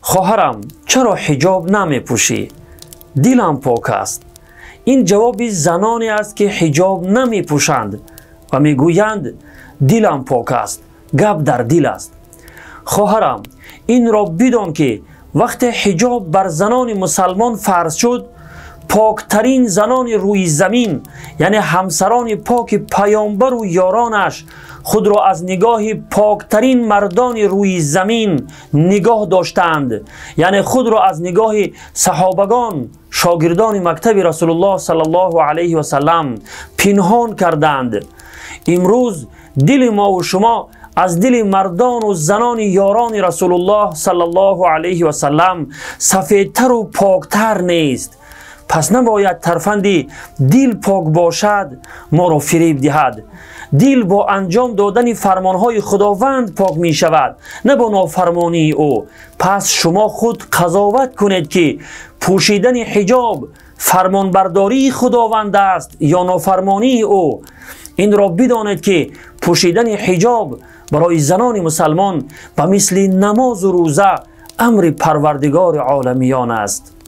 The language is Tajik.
Хоҳарам, чаро ҳиҷоб намепӯшӣ? Дилам пок аст. Ин ҷавоби заноне аст, ки ҳиҷоб намепӯшанд ва мегӯянд: дилам пок аст, гап дар дил аст. Хоҳарам, инро бидон, ки вақте ҳиҷоб бар занони мусалмон фарз шуд, поктарин занони рӯи замин, яъне ҳамсарони поки паёмбару ёронаш, худро аз нигоҳи поктарин мардони рӯи замин нигоҳ доштанд, яъне худро аз нигоҳи саҳобагон, шогирдони мактаби Расулуллоҳ саллаллоҳу алайҳи васаллам пинҳон карданд. Имрӯз дили мову шумо аз дили мардону занони ёрони Расулуллоҳ саллаллоҳу алайҳи васаллам сафедтару поктар нест. Пас набояд тарфанди дил пок бошад моро фиреб диҳад. Дил бо анҷом додани фармонҳои Худованд пок мешавад, на бо нофармонии ӯ. Пас шумо худ қазоват кунед, ки пӯшидани ҳиҷоб фармонбардории Худованд аст ё нофармонии ӯ. Инро бидонед, ки пӯшидани ҳиҷоб барои занони мусалмон ба мисли намозу рӯза амри Парвардигори оламиён аст.